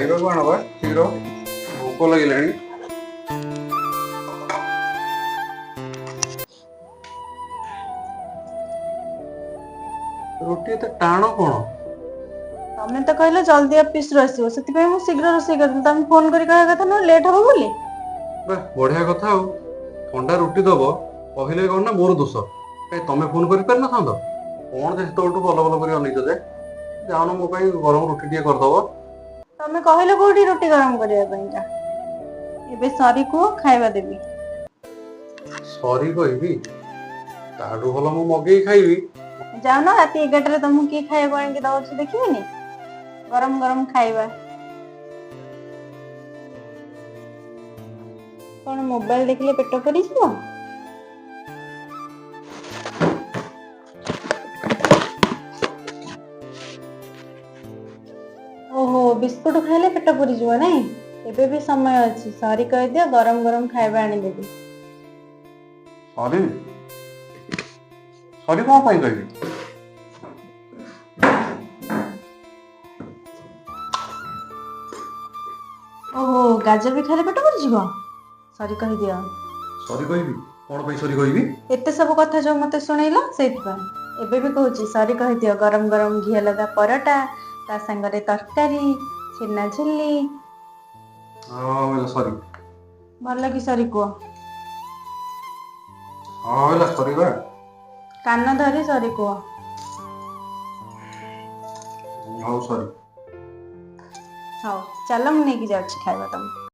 ଖାଇବାକୁ ଆଣ ବା ଶୀଘ୍ର, ଭୋକ ଲାଗିଲାଣି। ରୁଟି ଏତେ ଟାଣ କଣ? ତମେ ତ କହିଲ ଜଲ୍ଦି ଅଫିସରୁ ଆସିବ, ସେଥିପାଇଁ ମୁଁ ଶୀଘ୍ର ରୋଷେଇ କରିଥିଲି। ତମେ ଫୋନ କରି କହିବା କଥା ନୁହଁ ଲେଟ୍ ହବ ବୋଲି। ବା, ବଢିଆ କଥା। ଆଉ ଥଣ୍ଡା ରୁଟି ଦବ କହିଲେ କଣ ନା ମୋର ଦୋଷ। କାଇଁ, ତମେ ଫୋନ କରିପାରିନଥାନ୍ତ? କଣ ଯେ ସେତେବେଳଠୁ ବଲ ବଲ କରି ଅନେଇଛ ଯେ? ଯାଉନ, ମୋ ପାଇଁ ଗରମ ରୁଟି ଟିକେ କରିଦବ। ତମେ କହିଲ କୋଉଠି ରୁଟି ଗରମ କରିବା ପାଇଁକା? ଏବେ ସରି କୁହ, ଖାଇବା ଦେବି। ସରି କହିବି? ତାଠୁ ଭଲ ମୁଁ ମଗେଇ ଖାଇବି। ଯାଉନ, ରାତି 11ଟାରେ ତମକୁ କିଏ ଖାଇବାକୁ ଆଣିକି ଦଉଛି ଦେଖିବେନି? ଗରମ ଗରମ ଖାଇବା। କଣ, ମୋବାଇଲ ଦେଖିଲେ ପେଟ ପୁରିଯିବ? ଓହୋ, ବିସ୍କୁଟ ଖାଇଲେ ପେଟ ପୁରିଯିବ ନାଇଁ? ଏବେ ବି ସମୟ ଅଛି, ସରି କହିଦିଅ, ଗରମ ଗରମ ଖାଇବା ଆଣିଦେବି। ସରି? ସରି କଣ ପାଇଁ କହିବି? ଓହୋ, ଗାଜର ବି ଖାଇଲେ ପେଟ ପୁରିଯିବ? ସରି କହିଦିଅ। ସରି କହିବି? କଣ ପାଇଁ ସରି କହିବି? ଏତେ ସବୁ କଥା ଯୋଉ ମତେ ଶୁଣେଇଲ, ସେଇଥିପାଇଁ। ଏବେ ବି କହୁଛି, ସରି କହିଦିଅ। ଗରମ ଗରମ ଘିଅ ଲଗା ପରଟା, ତା ସାଙ୍ଗରେ ତରକାରୀ, ଛେନା ଝିଲ୍ଲି। ହଁ, ସରି। ଭଲ କି ସରି କୁହ। ହଁ, ହେଲା, ସରି ବା। କାନ ଧରି ସରି କୁହ। ହଉ, ସରି। ହଉ ଚାଲ, ମୁଁ ନେଇକି ଯାଉଛି ଖାଇବା ତମକୁ।